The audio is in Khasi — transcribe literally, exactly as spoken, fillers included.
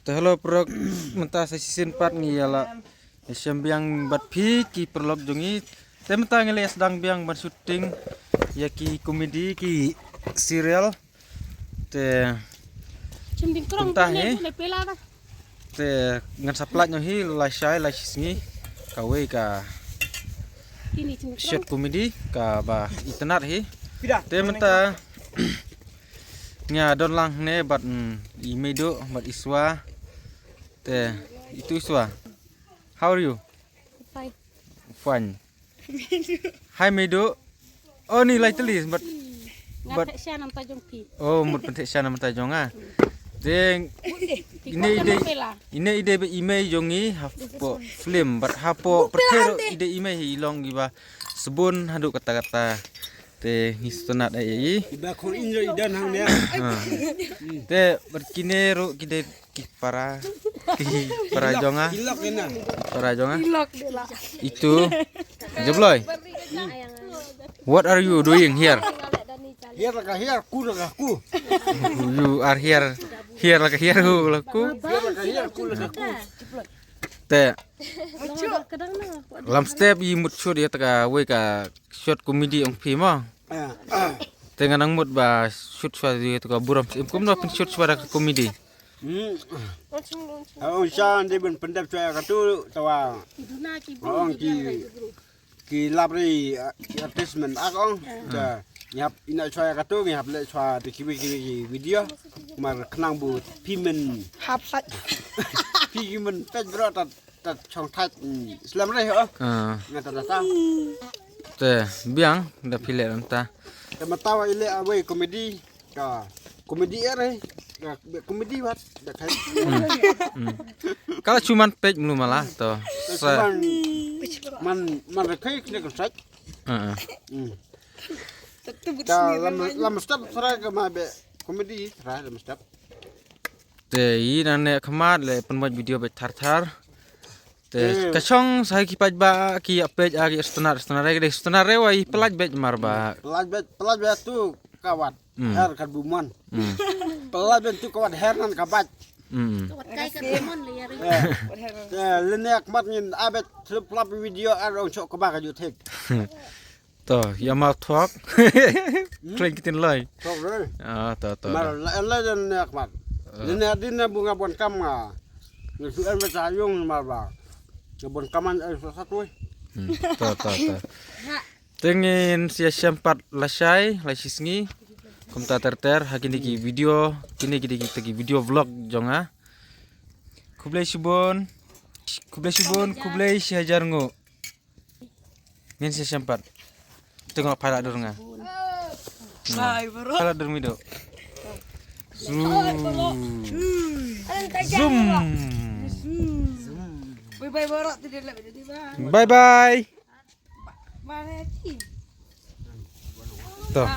Hello paralok, mynta sa shisien pat ngi ïa la ïa shem biang bad phi ki paralok jong ngi. Te mynta ngi la ïa sdang biang ban shooting ïa ki comedy ki serial. Te kumta hi. Te ngan sa pynlait noh hi lashai lashisngi kawei ka short comedy kaba itynnad hi. Te mynta nga don lang ne bad, mm, i Meiduh bad i Swa. Te itu i Swa. How are you? Fine. Fine. Hi Meiduh. Oh ni lai teli but but shan am ta jong pi. Oh mut pynthek shan am ta jong ah. Ding ini ide ini ide be email jong ngi hapo film but hapo pertero ide email hi long iba sebun hadu kata-kata. Te ngi stunat ai ai. Iba khor injo idan hang ne. Te berkine ru kide ki para ki para jonga. Ilok ina. Para jonga. Ilok de la. Itu. Jebloi. What are you doing here? Here laka here, ku laka ku. You are here. Here laka here, ku laka ku. Here laka here, ku laka ku. Te. Lam step i mut shoot ïa ta ka wei ka short comedy ong phi mo. Te nga nang mut ba shoot shwa ïa ta ka burom im kum no pyn shoot shwa da ka comedy. Hmm. Ong sha nde ban pyndep shwa ïa katu tawa. Ong ki ki lap ri, uh, advertisement ak ong. Te ngi hap ina shwa ïa katu ngi hap leh shwa te kiwi kiwi ki video. Mar khnang bu payment. Hap sat. Payment pet bro tat tat chong thait, mm, slem re ho. Nga ta ta. Te biang da phi leh lam ta. Te mynta wa ile awei comedy. Ka comedy ere. Ka comedy wat da khai. Kala chuman pej mlu mala to. Man man re khai kne kan sat. Heeh. Ka lam lam step sara ka ma be comedy sara lam step. Te i nane khmat le pynmoj video bej thar thar. Te ka chong sa ki paj ba ki apej a ki stonar stonar re stonar re wa i pelaj bej mar ba. Pelaj bej pelaj bej tu kawat. Her ka buman. Pelaj bej tu kawat her nan ka baj. Kawat kai ka buman le ya re. Te lene khmat ngin abet thlep plap video ar ong chok ka ba ka ju thik. To, ïa ma thuak. Khleng kitin lai. Thuak re. Ah, to, to. Mar la en lai den ne akmat. Ne ne din ne bunga bon kam nga. Ne su en beta yung mar ba. Ne bon kaman ai sa sa tui. To, to, to. Tengin sia sempat lashai, lashisngi. Kumta ter ter ha kini ki video, kini kini ki video vlog jong nga. Khublei shibun. Khublei shibun, khublei shihajar ngu. Ngin sa sempat. Tengok pala dur nga. Bye bro. Pala dur mido. Zoom. Zoom. Bye bye bro. Bye bye. Mana ki? Tuh.